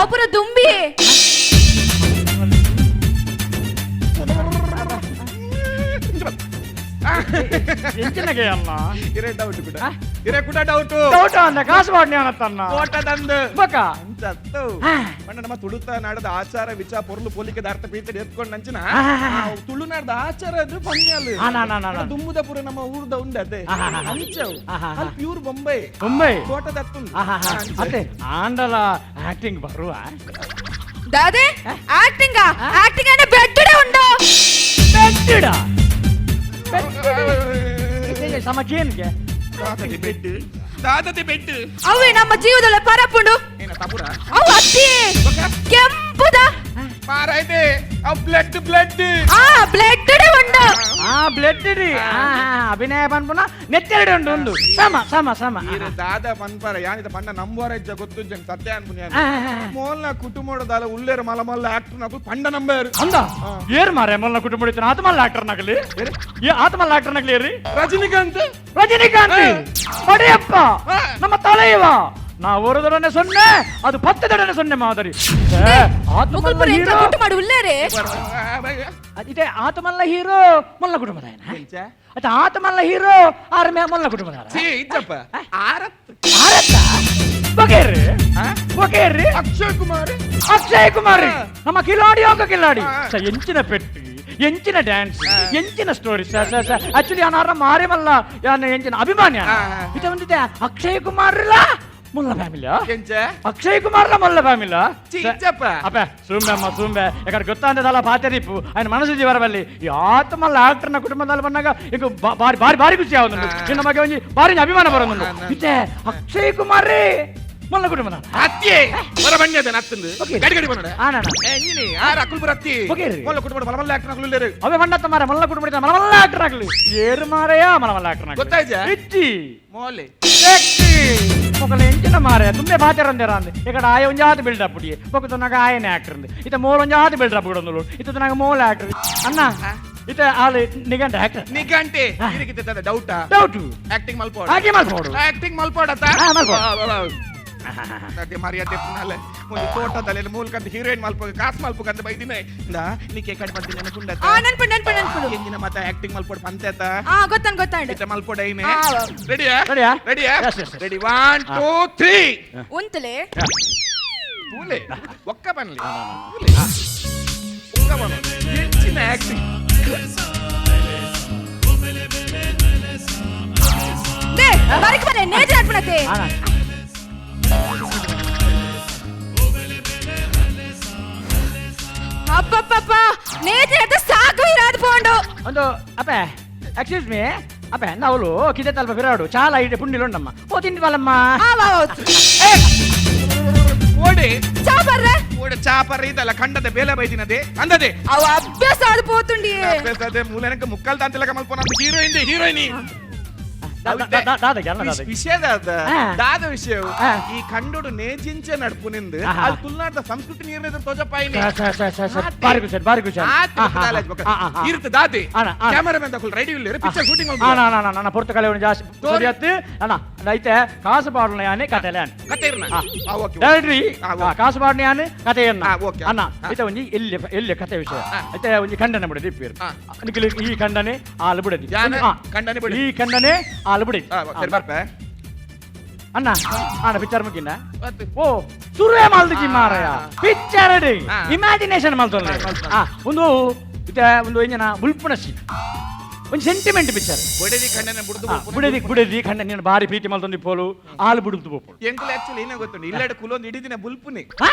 ಅಪುರ ದುಂಬಿ. ಎಂಚಿನಗೆ ಅಲ್ಲ. ಇರೇ ಡೌಟ್ ಕೂಡ, ಇರೇ ಕೂಡ ಡೌಟ್. ಡೌಟ್ ಅಂದ ಕಾಸು ಮಾಡಿ ಅಣ್ಣತ್ತನ್ನ. ತೋಟದಂದು. ಬೊಕ್ಕ. ಅಂಚ ಅತ್ತು. ಪಂಡ ನಮ್ಮ ತುಳುತ ನಾಡದ ಆಚಾರ ವಿಚಾರ ಪೊರ್ಲು ಪೊಲಿಕೆ ಅರ್ಥ ಪೀತಡಿ ಎತ್ಕೊಂಡು ನಂಚಿನ ತುಳುನಾಡದ ಆಚಾರ ಅದು ಪನ್ಯಾಲು. ಆ, ನಾ, ನಾ, ನಾ, ನಾ. ದುಮ್ಮುದ ಪುರ ನಮ್ಮ ಊರ್ದ ಉಂಡೆ ಅದೇ. ಆ, ಆ, ಆ. ಅಂಚವು. ಆ, ಆ, ಆ. ಅಲ್ಲಿ ಪ್ಯೂರ್ ಬೊಂಬೈ. ಬೊಂಬೈ. ತೋಟದ ಅತ್ತುಂಡು. ಅತ್ತೆ ಆಂಡಲ ಆಕ್ಟಿಂಗ್ ಬರುವ. ದಾದೆ ಆಕ್ಟಿಂಗ್ ಆಕ್ಟಿಂಗ್ ಅಂದ್ರೆ ಬೆಟ್ಟಡೆ ಉಂಡು. ಬೆಟ್ಟಿಡ ಸಮಕೇನ್ಗೆ. ದಾದತಿ ಬೆಟ್ಟು, ದಾದತಿ ಬೆಟ್ಟು. ಅವೇ ನಮ್ಮ ಜೀವದಲ್ಲಿ ಪರಪುಂಡು. ಏನ ತಪುರ? ಅವು ಅತ್ತಿ ಕೆಂಪುದ. ಮಾರಾಯ್ತೆ ಅವ್ ಬ್ಲಡ್ ಬ್ಲಡ್. ಆ ಬ್ಲಡ್ ಉಂಡು. ಆ ಬ್ಲಡ್ ಇಡಿ ಅಭಿನಯ ಪನ್ಪುನ ನೆತ್ತೆರಡು ಉಂಡು ಒಂದು ಸಮ ಸಮ ಸಮ. ಈರೆ ದಾದ ಪನ್ಪರ ಯಾನಿದ ಪಂಡ ನಂಬೋರ ಇಜ್ಜ ಗೊತ್ತುಜ್ಜಂಗ್ ಸತ್ಯ ಅನ್ಪುನಿ. ಆ, ಆ, ಆ. ಮೋಲ್ನ ಕುಟುಂಬದ ಉಲ್ಲೇರು ಮಲ ಮಲ್ಲ ಆಕ್ಟರ್ ನಕುಲ್ ಪಂಡ ನಂಬೇರು. ಅಂದ ಏರ್ ಮಾರೆ ಮೊಲ್ಲ ಕುಟುಂಬ ಇತ್ತು ಆತಮಲ್ಲ ಆಕ್ಟರ್ ನಗಲಿ ಏ ಆತಮಲ್ಲ ಆಕ್ಟರ್ ನಗಲಿ ಏರಿ. ರಜನಿಕಾಂತ್. ರಜನಿಕಾಂತ್ ಪಡೆಯಪ್ಪ ಆ. ನಮ್ಮ ತಲೆಯುವ ನಾ ஒரு தடவை சொன்னேன் அது 10 தடவை சொன்ன மாதிரி they, ಆತಮಲ್ಲ ಮುಕುಲ್ಪುರ ಎಂತ ಹೀರೋ ಗುಟ್ಟು ಮಾಡು ಉಲ್ಲೇರೆ. ಇದೇ ಆತಮಲ್ಲ ಹೀರೋ ಮೊಲ್ಲ ಕುಟುಂಬದಾಯನ ಅತ್ತ ಆತಮಲ್ಲ ಹೀರೋ ಆರ್ಮೆ ಮೊಲ್ಲ ಕುಟುಂಬದಾರ. ಛೀ ಇಜ್ಜಪ್ಪ ಆರತ್. ಆರತ್ತ ಬೊಕೇರಿ ಬೊಕೇರಿ. ಅಕ್ಷಯ್ ಕುಮಾರ್. ಅಕ್ಷಯ್ ಕುಮಾರ್ ನಮ್ಮ ಕಿಲಾಡಿ ಹೋಗ ಕಿಲಾಡಿ. ಆ. ಎಂಚಿನ ಪೆಟ್ಟು ಎಂಚಿನ ಡ್ಯಾನ್ಸ್ ಎಂಚಿನ story sir sir sir actually ಯಾರು ಮಾರೇಮಲ್ಲ ಯಾನು ಎಂಚಿನ ಅಭಿಮಾನಿ. ಆ, ಆ. ಇದು ಒಂದಿದೆ ಅಕ್ಷಯ್ ಕುಮಾರ್ ಇಲ್ಲ ಮುಲ್ಲ ಫ್ಯಾಮಿಲಿ. ಎಂಚ? ಅಕ್ಷಯ್ ಕುಮಾರ್ ಮೊಲ್ಲ ಫ್ಯಾಮಿಲಿ. ಛೀ ಇಜ್ಜಪ್ಪ. ಅಪ್ಪ ಸುಮ್ಮನೆ ಅಮ್ಮ ಸುಮ್ಮನೆ ಯಾಕಂದ್ರೆ ಗೊತ್ತಾಂದದಲ್ಲ ಪಾತೆರಿಪ್ಪು ఆయన మనసు జీవరవల్లి ಈ ಆತ್ಮಲ್ಲ ಆಕ್ಟರ್ನ ಕುಟುಂಬದಲ್ಲಿ ಬಂದಾಗ ಈಗ ಬಾರಿ ಬಾರಿ ಬಾರಿ ಖುಷಿ ಆവുದುಂಡು. ನಿನ್ನ ಬಗ್ಗೆ ಒಂಜಿ ಬಾರಿ ಅಭಿಮಾನ ಬರೋದುಂಡು. ಇತ್ತೆ ಅಕ್ಷಯ್ ಕುಮಾರ್ ಮೊಲ್ಲ ಕುಟುಂಬದ. ಅತ್ಯೆ ಬರ ಬಣ್ಣ ನತ್ತಂದು. ಓಕೆ. ಗಡಿ ಗಡಿ ಬನ್ನಡ. ಆ ನಾನ. ಎಂಜಿನಿ ಆರ್ ಅಕುಲ್ ಬರ ಅತ್ತಿ. ಓಕೆ. ಮೊಲ್ಲ ಕುಟುಂಬದ ಮಲ ಮಲ್ಲ ಆಕ್ಟರ್ ನಕುಲ್ ಉಲ್ಲೇರು. ಅವೇ ಬಂಡತ್ತ ಮಾರ ಮೊಲ್ಲ ಕುಟುಂಬ ಮಲಮಲ್ಲ ಆಕ್ಟರ್ ಆಗಲಿ ಏರು ಮಾರಯ್ಯ ಮಲಮಲ್ಲ ಆಕ್ಟರ್. ಗೊತ್ತಾಯ್ತಾ? ಇಜ್ಜಿ. ಮೋಲೆ. ಮೊಕಲ ಎಂಚಿನ ಮಾರೆ ತುಂಬೆ ಬಾಚರಂದೇರ ಅಂದೆ ఇక్కడ ಆಯ ಒಂಜಾತ ಬಿಲ್ಡಪ್ ಪುಡಿ ಬೊಕ್ಕ ನಾಗ ಆಯನೆ ಆಕ್ಟರ್ ಅಂದೆ ಇತ್ತ ಮೋಲ್ ಒಂಜಾತ ಬಿಲ್ಡಪ್ ಬಿಡೊಂದುಲು ಇತ್ತ ನಾಗ ಮೋಲ್ ಆಕ್ಟರ್ ಅಣ್ಣ ಇತ್ತ ಆಲ್ ನಿಗಂಟ ಆಕ್ಟರ್. ನಿಗಂಟೆ ಇದಕ್ಕಿದ್ದ ಡೌಟಾ? ಡೌಟ್. ಆಕ್ಟಿಂಗ್ ಮಲ್ಪೋಡ. ಹಾಗೆ ಮಲ್ಪೋಡು. ಆಕ್ಟಿಂಗ್ ಮಲ್ಪೋಡತ್ತ. ಹಾ, ಮಲ್ಪೋಡು. ಅದೇ ಮರ್ಯಾದೆ ಪುನಾಲೆ ಒಂದು ತೋಟದಲ್ಲಿ ಮೂಲಕಂತ ಹೀರೋಯಿನ್ ಮಲ್ಪ ಕಾಸು ಮಲ್ಪಕಂತ ಬೈದಿನ ಇಂದ ನೀಕೆ ಕಡೆ ಬಂದಿನ ನೆನಪುಂಡತ? ಆ ನನ್ಪು ನನ್ಪು ನನ್ಪುಡು. ಎಂಜಿನ ಮತ್ತ ಆಕ್ಟಿಂಗ್ ಮಲ್ಪೋಡ್ ಪಂತೇತ. ಆ ಗೊತ್ತಾಂಡ್ ಗೊತ್ತಾಂಡ್. ಇತ್ತ ಮಲ್ಪೋಡ ಐನೆ. ಆ. ರೆಡಿಯಾ? ರೆಡಿಯಾ? ರೆಡಿಯಾ? Yes, yes, yes. Ready 1 2 3. ಉಂತಲೆ. ತೂಲೆ ಒಕ್ಕ ಬನ್ಲಿ ತೂಲೆ ಒಕ್ಕ ಬನ್ನ ಎಂಚಿನ ಆಕ್ಟಿಂಗ್. They ಬರಕ್ ಬಲೆ ನೇಜ ಅರ್ಪಣತೆ. ಅಣ್ಣ ಅಪ್ಪಪ್ಪಪ್ಪ ನೇಜ ಅದ ಸಾಕು ಇರಾದ ಪೋಂಡು. ಒಂದು ಅಪ್ಪ ಎಕ್ಸ್ಕ್ಯೂಸ್ ಮೀ ಅಪ್ಪ ನಾವು ಕಿದೆ ತಲ್ಪ ಫಿರಾಡು ಚಾಲ ಇದೆ ಪುಂಡಿಲುಂಡಮ್ಮ ಓ ತಿಂಡಿ ಬಾಲಮ್ಮ. ಆ ವಾ ಓಡಿ. ಚಾ ಬರ್ರೆ. ಓಡೆ ಚಾಪರ ಇದಲ್ಲ ಖಂಡದ ಬೇಲೆ ಬೈದಿನದೆ ಅಂದದೆ. ಅವ ಅಭ್ಯಾಸ ಆದ ಪೋತುಂಡಿ. ಅಭ್ಯಾಸ ಮೂಲನಕ ಮುಕ್ಕಲ್ ದಾಂತಿಲಕ ಮಲ್ಪೋನ ಹೀರೋಯಿನ್ ಹೀರೋಯಿನಿ. ದಾದ ಜ್ಞಾನ ದಾದ. ವಿಷಯ ದಾದ. ಆ. ದಾದ ವಿಷಯ. ಆ. ಈ ಕಂಡೋಡು ನೇಜಿಂಚೆ ನಡ್ಪುನಿಂದ ಆಹಾ. ಅಲ್ಲಿ ತುಳುನಾಡದ ಸಂಸ್ಕೃತಿ ನೀರ್ನ ತೋಜಪಾಯಿನಿ. ಸರ್ ಸರ್ ಸರ್ ಸರ್ ಬಾರಿ ಖುಷಿ ಬಾರಿ ಖುಷಿ. ಇರ್ತ ದಾದಿ. ಅಣ್ಣ, ಅಣ್ಣ. ಕ್ಯಾಮರಾಮನ್ ತಕೊಲ್ ರೆಡಿ ಇಲ್ಲ ಪಿಕ್ಚರ್ ಶೂಟಿಂಗ್. ಅಣ್ಣ ಅಣ್ಣ ಅಣ್ಣ ನನ್ನ ಪುರ್ತಕಲೆ ಒಂದು ಜಾಸ್ತಿ ಸರಿಯತ್ತು ಅಣ್ಣ ಐತೆ ಕಾಸು ಪಾಡೋಣ ಯಾನೆ ಕಥೆಲೆ ಅಣ್ಣ. ಕತೆ ಇರ್ನ. ಆ. ಆ, ಓಕೆ. ಡೈರೆಕ್ಟ್ರಿ. ಆ, ಓಕೆ. ಕಾಸು ಪಾಡೋಣ ಯಾನೆ ಕಥೆಯನ್ನ. ಆ, ಓಕೆ. ಅಣ್ಣ ಆ. ಐತೆ ಒಂಜಿ ಎಲ್ಲಿ ಎಲ್ಲಿ ಕಥೆ ವಿಷಯ. ಆ. ಐತೆ ಒಂಜಿ ಖಂಡನೆ ಬಿಡದಿ ಇಪ್ಪೇರು. ಆ. ನಿಖಿಲ್ ಈ ಖಂಡನೆ ಆಲು ಬಿಡದಿ. ಯಾನೆ? ಆ. ಖಂಡನೆ ಬಿಡದಿ. ಈ ಖಂಡನೆ ಆಲು ಬಿಡದಿ. ಆ, ಸರಿ ಬರ್ಪೆ. ಅಣ್ಣ ಅಣ್ಣ ಪಿಕ್ಚರ್ ಮುಗಿನ ಓ ಸುರುವೆ ಮಾಲ್ದಿಜಿ ಮಾರಾಯ ಪಿಕ್ಚರ್. ಆ. ಇಮ್ಯಾಜಿನೇಷನ್ ಮಲ್ತೊಂದು. ಆ, ಮಲ್ತೊಂದು. ಆ ಒಂದು ಇತ್ತೆ ಒಂದು ಎಂಜನ ಬುಲ್ಪುನ ಸೀನ್ ಒಂಜಿ ಸೆಂಟಿಮೆಂಟ್ ಪಿಕ್ಚರ್. ಬೊಡೆದಿ ಖಂಡನೆ ಬುಡ್ದು. ಬುಡದಿ ಬುಡದಿ ಖಂಡ ನೀನು ಬಾರಿ ಪ್ರೀತಿ ಮಲ್ತೊಂದು ಪೋಲು ಆಲು ಬುಡುದು ಪೋಪುಡು. ಎಂಕುಲು ಆಕ್ಚುಲಿ ಏನೇ ಗೊತ್ತುಂಡು, ಇಲ್ಲಡೆ ಕುಲೊಂದು ಇಡೀ ದಿನ ಬುಲ್ಪುನಿ.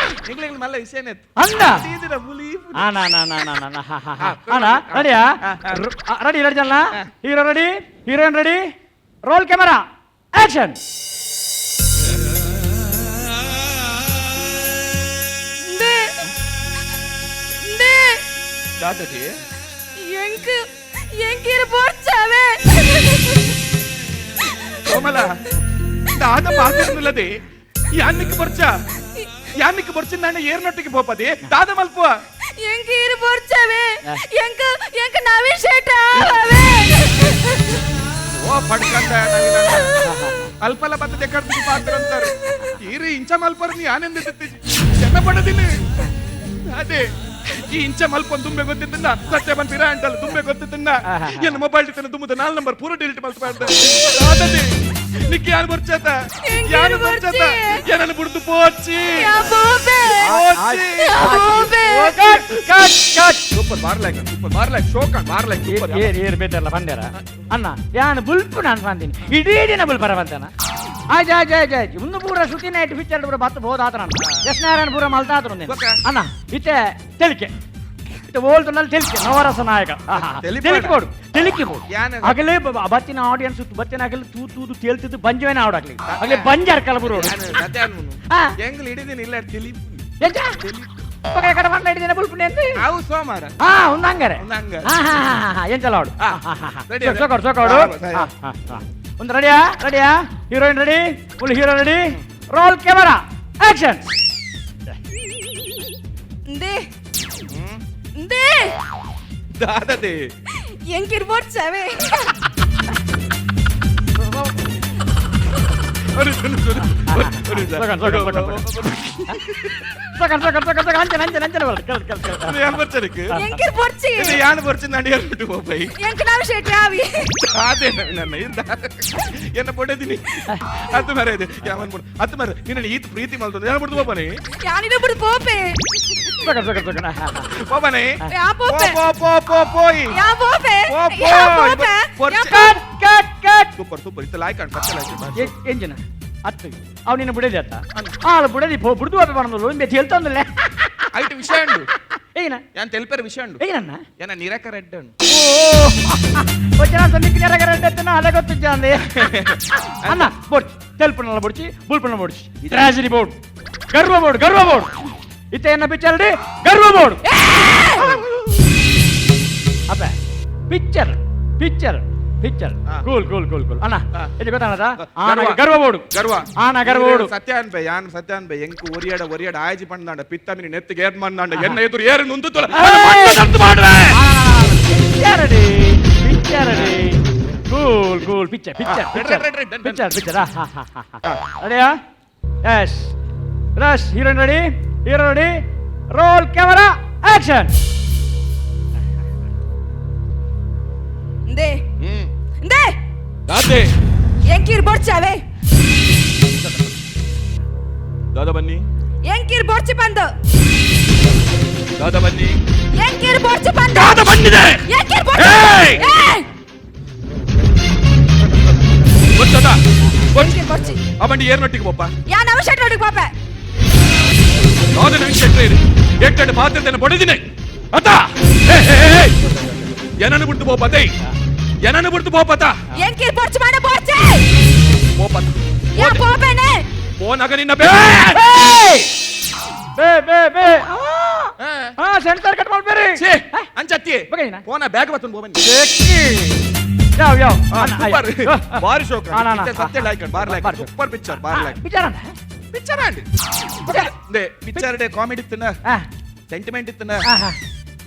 ಎಂಕ್ಲೆ ಮಲ್ಲ ವಿಷಯನೇ. ಅಂದ. ಇಡೀ ದಿನ ಬುಲಿ. ಆ ನಾ ನಾ ನಾ ನಾ ನಾ ಹಾ ಹಾ ಹಾ. ಅಣ್ಣ, ರೆಡಿಯಾ? ರೆಡಿ ರೆಡಿ ಜನ. Hero ready, heroine ready, roll camera, action. ಇಂದೇ ಇಂದೇ. ದಾದಟಿ. ಎಂಕ್ ಎಂಕ್ ಇರು ಬೋಡ್ಚಾವೆ. ಕೋಮಲ, ದಾದ ಪಾತಿರ್ನುಲ್ಲದೆ? ಯಾನ್ನಿಕ್ ಬರ್ಚ, ಯಾನ್ನಿಕ್ ಬರ್ಚಿಂದಾಂಡ ಏರ್ನೊಟ್ಟಿಗೆ ಪೋಪದೆ? ದಾದ ಮಲ್ಪುವ? ಎಂಕ್ ಇರು ಬೋಡ್ಚಾವೆ. ಎಂಕ್ ಎಂಕ್ ನವೀನ್ ಶೆಟ್ಟ ಆವವೆ. ಓ ಪಡ್ಕಂದ, ಅಲ್ಪಲ ಬತ್ತದೆ ಕಡ್ದು ಪಾತ್ರ ಅಂತಾರೆ. ಈರು ಇಂಚ ಮಲ್ಪರ್ ನೀ ಆನಂದ ಚೆನ್ನ ಪಡದಿನಿ. ಅದೇ ಈ ಇಂಚ ಮಲ್ಪೊಂದು ದುಂಬೆ ಗೊತ್ತಿತ್ತಿಂದ ಸತ್ಯ ಬಂತೀರಾ ಅಂಟಲ್ಲ. ದುಂಬೆ ಗೊತ್ತಿತ್ತಿಂದ ಎನ್ನ ಮೊಬೈಲ್ ಇತ್ತಿನ ದುಂಬುದ ನಾಲ್ ನಂಬರ್ ಪೂರ ಡಿಲೀಟ್ ಮಲ್ಪ. ಆದದೆ ನಿಕ್ಕೆ ಯಾರು ಬರ್ಚಾತ? ಯಾರು ಬರ್ಚಾತ? ಏನನ್ನು ಬುಡ್ದು ಪೋಚಿ. ಯಾ ಬೋಬೆ. ಪೋಚಿ. ಯಾ ಬೋಬೆ. Cut cut cut. ಸೂಪರ್ ಬಾರ್ಲೈಕ್, ಸೂಪರ್ ಬಾರ್ಲೈಕ್, ಶೋಕನ್ ಬಾರ್ಲೈಕ್, ಸೂಪರ್. ಏರ್ ಏರ್ ಬೇಟಲ್ಲ ಬಂದೇರ ಅಣ್ಣ, ಯಾನ್ ಬುಲ್ಪು ನಾನು ಬಂದೀನಿ. ಇಡೀ ದಿನ ಬುಲ್ಪರ ಬಂತಾನ. ಆಯ್ತು ಆಯ್ತು ಆಯ್ತು ಆಯ್ತು. ಒಂದು ಪೂರ ಶ್ರುತಿ ನೈಟ್ ಪಿಕ್ಚರ್ ಪೂರ ಬತ್ತು ಬೋದಾತ್ರ ಎಸ್ ನಾರಾಯಣ ಪೂರ ಮಲ್ತಾತ್ರ. ಗೊತ್ತಾ? ಅಣ್ಣ, ಇತ್ತೆ ತೆಲಿಕೆ ಇತ್ತೆ ಓಲ್ದು ತೆಲಿಕೆ ನವರಸ ನಾಯಕ. ತೆಲಿಪಾಡ. ತೆಲಿಕೆ ಬೋಡು, ತೆಲಿಕೆ ಬೋಡು. ಯಾನ್? ಅಗಲೇ ಬತ್ತಿನ ಆಡಿಯನ್ಸ್ ಬತ್ತಿನ ಅಗಲಿ ತೂ ತೂದು ತೇಲ್ತಿದ್ದು ಬಂಜವೇನ ಆಡಾಗ್ಲಿ ಅಗಲೇ ಬಂಜಾರ್ ಕಲಬುರೋಡು. ಎಂಗ್ಲು ಹಿಡಿದಿನ ಇಲ್ಲ ತಿಳಿ. ಎಂಚ ಕಡೆ ಬಂದ ಹಿಡಿದಿನ ಬುಲ್ಪುನಿ ಅಂತ. ಅವು ಸೋಮಾರ. ಹಾ, ಒಂದು ಹಂಗಾರೆ. ಒಂದು ಹಂಗಾರೆ. ಹಾ ಹಾ ಹಾ ಹಾ, ಎಂಚಲ ಆಡು. Ready, ready. ಸೋಕಾಡು ಸೋಕಾಡು. ಒಂದು ರೆಡಿಯಾ ರೆಡಿಯಾ? Heroine ready, full hero ready, roll camera, action. ಇಂದೇ ಇಂದೇ. ದಾದದೆ? ಎಂಕ್ ಇರು ಬೋಡ್ಚಾವೆ. ಸೋಕಾಡು ಸೋಕಾಡು ಸೋಕಾಡು ಸೋಕಾಡು ಸೋಕಾಡು ಸೋಕಾಡು. ಅಂಚನೆ ಅಂಚನೆ ಅಂಚನೆ ಬರಲು ಕಲ್ ಕಲ್ ಕಲ್. ಯಾನ್ ಬರ್ಚದಕ್ಕೆ? ಎಂಕ್ ಇರು ಬೋಡ್ಚಿ. ಇದು ಯಾನ್ ಬರ್ಚಿಂದ ಅಂಡಿ ಹೇಳ್ಬಿಟ್ಟು ಹೋಗ್ಬೈ. ಎಂಕ್ ನವೀನ್ ಶೆಟ್ಟಿ ಆವಿ. ಅದೇ ನನ್ನ ಇಂದ ಎನ್ನ ಪೊಡೆದಿನಿ ಅತ್ತು ಮರ ಇದೆ ಯಾವನ್ ಬಿಡು ಅತ್ತು ಮರ. ನಿನ್ನ ಈತ ಪ್ರೀತಿ ಮಲ್ತದ ಯಾನ್ ಬಿಡ್ದು ಹೋಗ್ಬಾನೆ. ಯಾನಿಡ ಬಿಡು ಪೋಪೆ. ಸೋಕಾಡು ಸೋಕಾಡು ಸೋಕಾಡು. ಹೋಗ್ಬಾನೆ. ಯಾ ಪೋಪೆ. ಪೋ ಪೋ ಪೋ ಪೋಯ್. ಯಾ ಪೋಪೆ. ಪೋ, ಪೋ. ಯಾ ಪೋಪೆ. ಯಾ cut cut cut. Super super ಇತ್ತ ಲಾಯ್ಕ್ ಅಂಡ್ ಸತ್ಯ ಲಾಯ್ಕ್. ಎಂಜಿನ ಅತ್ತು ಅವ್ ನಿನ್ನ ಬುಡದಿ ಅತ್ತ ಆಳು ಬುಡದಿ ಪೋ ಬುಡ್ದು ಅಪ್ಪೆ ಬಂದಳು ಇಂಬೆ ತೇಲ್ತಂದಲ್ಲ. ಐಟ್ ವಿಷಯ ಉಂಡು. ಏನ? ಯಾನ್ ತೆಲ್ಪೆರ ವಿಷಯ ಉಂಡು. ಏನನ್ನ? ಏನ ನಿರಕ ರೆಡ್ ಉಂಡು. ಓ వచ్చిన సన్నికి నెరగరంటే అదే ಗೊತ್ತಿద్దండి అన్న. బొడ్చి తెలుపునల్ల బొడ్చి బుల్పున బొడ్చి ట్రాజడీ బోర్డు గర్వ బోర్డు గర్వ బోర్డు ಇತ್ತ ಎನ್ನ ಪಿಕ್ಚರ್ ಗರ್ವ ಬೋರ್ಡು ಅಪ್ಪ picture picture picture. Cool cool cool cool ಅಣ್ಣ. ಇದು ಗೊತ್ತಾನದ ಆನ ಗರ್ವ ಬೋರ್ಡು. ಗರ್ವ. ಆನ ಗರ್ವ ಬೋರ್ಡು. ಸತ್ಯಾನ್ ಬೈ, ಯಾನ್ ಸತ್ಯಾನ್ ಬೈ. ಎಂಕು ಒರಿಯಡ ಒರಿಯಡ ಆಯ್ಜಿ ಪಂದಾಂಡ ಪಿತ್ತಮಿನಿ ನೆತ್ತಿಗೆ ಏರ್ ಮಂದಾಂಡ ಎನ್ನ ಎದುರು ಏರು ನುಂದು ತೊಲ ಮಾಡ್ರೆ. Picture picture cool cool picture picture. Ready, ready, ready, done, done. Picture picture. ರೆಡಿಯಾ? Yes rush. Heroine ready, hero ready, roll camera, action. ಇಂದೇ ಇಂದೇ. ದಾದೆ? ಎಂಕ್ ಇರು ಬೋಡ್ಚಾವೆ. ದಾದ ಬನ್ನಿ. ಎಂಕ್ ಇರು ಬೋಡ್ಚಿ ಬಂದು. ದಾದ ಬನ್ನಿ. ಎಂಕ್ ಇರು ಬೋಡ್ಚಿ ಬಂದು. ದಾದ ಬಂದಿದೆ. ಎಂಕ್ ಇರು ಬೋಡ್ಚಿ. ಏಯ್! ಏಯ್! ಗೊತ್ತದ. ಎಂಕ್ ಇರು ಬೋಡ್ಚಿ. ಆ ಬಂಡಿ ಏರ್ನೊಟ್ಟಿಗೆ ಪೋಪ. ಯಾ ನವ ಶೆಟ್ಟಿ ಒಟ್ಟಿಗೆ ಪಾಪೆ. ದಾದ ನವೀನ್ ಶೆಟ್ಟಿ ಇದೆ ಎಟ್ಟೆರಡು ಪಾತ್ರದನ್ನು ಬಡಿದಿನಿ ಅತ್ತ. ಏನನ್ನು ಬಿಡ್ತು ಪೋಪತೆ? ಏನನ್ನು ಬಿಡ್ತು ಪೋಪತ? ಎಂಕ್ ಇರು ಬೋಡ್ಚಿ ಮಾಡ ಬೋಡ್ಚಿ. ಪೋಪತ. ಯಾ ಪೋಪೆನೆ. ಪೋನಾಗ ನಿನ್ನ ಬೇ ಬೇ ಬೇ ಬೇ. ಹಾ, ಸೆಂಟರ್ ಕಟ್ ಮಾಡ್ಬೇರಿ. ಛೇ, ಅಂಚತ್ತಿ. ಬಗೆಯಿನ? ಪೋನ ಬ್ಯಾಗ್ ಬತ್ತನ್ ಬೋಬನ್ನಿ. ಯಾವ ಯಾವ? ಸೂಪರ್, ಬಾರಿ ಶೋಕ. ಆ, ನಾ, ನಾ. ಸತ್ಯ ಲೈಕ್ ಬಾರ್ ಲೈಕ್. ಬಾರಿ ಶೋಕ. ಸೂಪರ್ ಪಿಕ್ಚರ್ ಬಾರ್ ಲೈಕ್. ಪಿಕ್ಚರ್. ಪಿಕ್ಚರ್ ಅಂడి they picture day comedy ಇತ್ತನ, ಸೆಂಟಿಮೆಂಟ್ ಇತ್ತನ,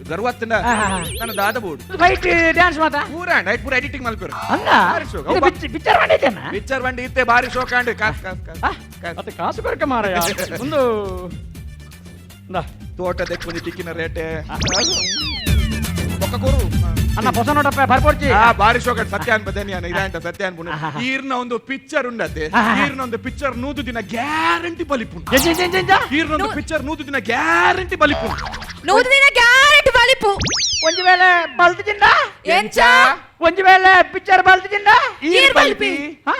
ಗರ್ವ ಇತ್ತನ. ನನ್ನ ದಾದ ಬೋರ್ಡ್. ಫೈಟ್ ಡ್ಯಾನ್ಸ್ ಮಾತಾ. ಪೂರ ಅಂಡ್ ಪೂರ ಎಡಿಟಿಂಗ್ ಮಲ್ಪೇರು. ಅಲ್ಲ. ಬಾರಿ ಶೋಕ. ಪಿಕ್ಚರ್ ಮಾಡಿದ್ದೇನ. ಪಿಕ್ಚರ್ ಬಂಡಿ ಇತ್ತೆ ಬಾರಿ ಶೋಕ ಅಂಡ್ ಕಾಸ್ ಕಾಸ್ ಕಾಸ್ ಕಾಸ್. ಮತ್ತೆ ಕಾಸು ಕೊರಕ ಮಾರಾಯ ಒಂದು ಇಂದಾ. ತೋಟ ದೆಕ್ಕುನಿ ಟಿಕ್ಕಿನ ರೇಟೆ ಒಕ್ಕ ಕೊರು. ಅಣ್ಣ, ಹೊಸ ನೋಟಪ್ಪ ಬರ್ಪೊಡ್ಚಿ. ಆ ಬಾರಿ ಶೋಕ ಸತ್ಯ ಅನ್ಪದೇನಿ ಅನ್ನ ಇದಾಂಟ ಸತ್ಯ ಅನ್ಪುಂಡು. ಈರ್ನ ಒಂದು ಪಿಕ್ಚರ್ ಉಂಡತೆ. ಈರ್ನ ಒಂದು ಪಿಕ್ಚರ್ ನೂದು ದಿನ ಗ್ಯಾರಂಟಿ ಬಲಿಪುಂಡು. ಎಂಚ ಎಂಚ ಎಂಚ? ಈರ್ನ ಒಂದು ಪಿಕ್ಚರ್ ನೂದು ದಿನ ಗ್ಯಾರಂಟಿ ಬಲಿಪುಂಡು. 100 ದಿನ ಗ್ಯಾರಂಟಿ ಬಲಿಪು. ಬಲಿಪು. ಒಂಜಿ ವೇಳೆ ಬಲ್ತಿಜಿಂಡ? ಎಂಚ? ಒಂಜಿ ವೇಳೆ ಪಿಕ್ಚರ್ ಬಲ್ತಿಜಿಂಡ? ಈರ್ ಬಲ್ಪಿ. ಹಾ?